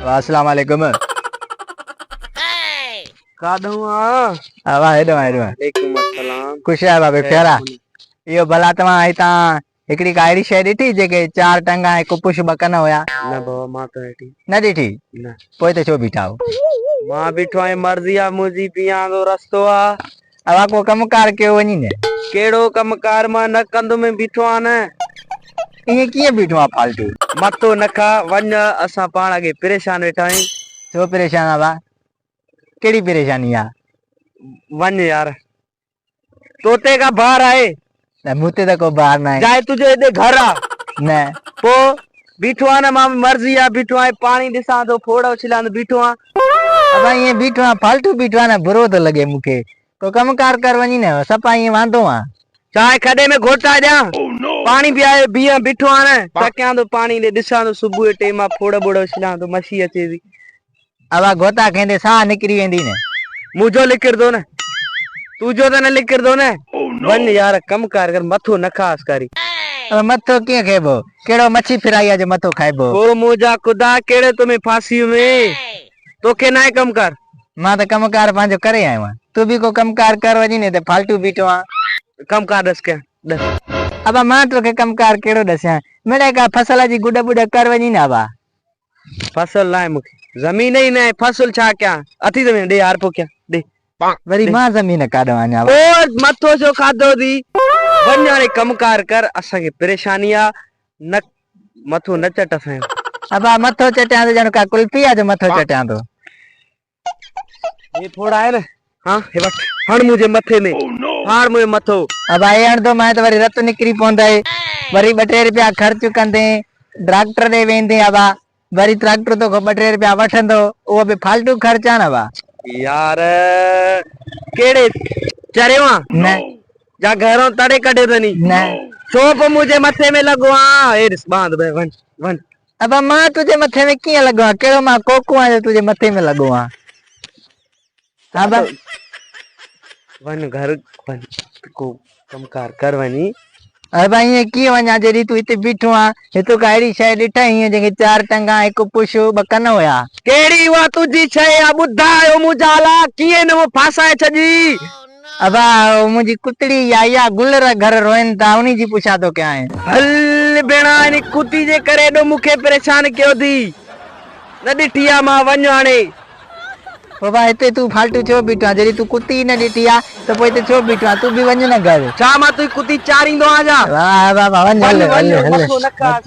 اسلام عليڪم. ڪاڏهون آ؟ ابا هيڏو هيڏو. عليڪم السلام. خوش آهيو بابي خير آ؟ اهو ڀلا توهان هتان هڪڙي ڪا اهڙي شيء ڏٺي جيڪي چار ٽنگا ۽ هڪ پڇ ٻه ڪن هيا؟ نه بابا مان ته ڏٺي. نه ڏٺي؟ نه. پوء ته ڇو بيٺا آهيو؟ مان بيٺو آهيان مرضي آ منهنجي بيهان ٿو رستو آ. ابا ڪو ڪم ڪار ڪيو وڃي نه. ڪهڙو ڪم ڪار مان نه ڪندم بيٺو آهيان نه. ائين ڪيئن بيٺو آهين فالتو. مٿو نه کا وڃ اسان پاڻ اڳي پريشان ويٺا آهيون. ڇو پريشان آ ڀا ڪهڙي پريشاني آ. وڃ يار تو تي ڪا بار آهي. نه مون تي ته ڪو بار ناهي. جاء تنهنجو هيڏي گهر آ. نه. پو بيٺو آهيان نه مان مرضي آ بيٺو آهيان پاڻي ڏسان ٿو ڦوڙ اڇلان ٿو بيٺو آهيان. ابا ائين بيٺو آهيان فالتو بيٺو آهيان نه برو ٿو لڳي مون کي ڪو ڪم ڪار ڪر وڃي نه صفا ائين واندو آهيان. چانهه کڏي ۾ گهوٽا ڏيان پاڻي پياري بيهان بيٺو آهيان نه تڪيان ٿو پاڻي ڏي ڏسان ٿو صبح جو ٽيم آ ڦوڙ ٻوڙ اڇلان ٿو مڇي اچي ٿي. ابا گهوتا کيندي ساهه نڪري ويندي نه. منهنجو لڪردو نه تنهنجو ته نه لڪردو نه وڃ يار ڪم ڪار ڪر مٿو نه کاء اسڪاري. ابا مٿو ڪيئن کائبو ڪهڙو مڇي ڦرائي آ جو مٿو کائبو. او منهنجا خدا ڪهڙي تو ۾ ڦاسي وئين توکي ناهي ڪم ڪار. مان ته ڪم ڪار پنهنجو ڪري آيو آهيان تون به ڪو ڪم ڪار ڪر وڃي نه ته فالتو بيٺو آهان. ڪم ڪار ڏس ڪيان ڏس. ابا مان توکي ڪم ڪار ڪهڙو ڏسيان مڙئي ڪا فصل جي گڏ ٻڏ ڪر وڃي نه ابا. فصل ناهي مون کي زمين ئي ناهي فصل ڇا ڪيان اٿي زمين ڏي هارپو ڪيان ڏي. وري مان زمين ڪاڏ وڃان. او مٿو ڇو کاڌو ٿي وڃ هاڻي ڪم ڪار ڪر اسان کي پريشاني آ نه مٿو نه چٽ اسان جو. ابا مٿو چٽيان ٿو ڄڻ ڪا قلفي آ جو مٿو چٽيان ٿو. هي ڦوڙ آهي نه ها هي وٺ هڻ منهنجي مٿي ۾ ڦاڙ منهنجو مٿو. ابا هي هڻندو مانء ته وري رت نڪري پوندئي وري ٻه ٽي رپيا خرچ ڪندين ڊاڪٽر ڏي ويندين ابا وري ٽريڪٽر توکان ٻه ٽي رپيا وٺندو اهو به فالتو خرچ آ نه ابا. يار ڪهڙي چريو آن نه. جا گهرون تڙي ڪڍيو اٿني. نه. ڇو پوء منهنجي مٿي ۾ لڳو آن هي ڏس ٻانڌ ٻه وڃ وڃ. ابا مان تنهنجي مٿي ۾ ڪيئن لڳو آن ڪهڙو مان ڪوڪو آن جو تنهنجي مٿي ۾ لڳو آن ها ابا. وڃ گهر وڃ ڪو ڪم ڪار ڪر وڃي. ابا ائين ڪيئن وڃان جيڏي تون هتي بيٺو آن هتو ڪا اهڙي شيء ڏٺئي هيئن جنهن کي چار ٽنگا هڪ پڇ ٻه ڪن هيا. ڪهڙي اها تنهنجي شيء آ ٻڌاء او منهنجا الا ڪيئن نه مون ڦاسائي ڇڏي. ابا او منهنجي ڪتڙي يا اها گلر گهر روئن ٿا انهي جي پڇا ٿو ڪيانء. هل ڀيڻا انهي ڪتي جي ڪري ايڏو مون کي پريشان ڪيو ٿي. نه ڏٺي آ مان وڃ هاڻي. بابا هتي تون فالتو ڇو بيٺو آن جڏهن تون ڪتي ئي نه ڏٺي آ ته پوء هتي ڇو بيٺو آن تون به وڃ نه گهر. ڇا مان تنهنجي ڪتي چاريندو آهيان ڇا؟ واهه بابا وڃ وڃ هل وڃ هل هل مٿو نه کاء.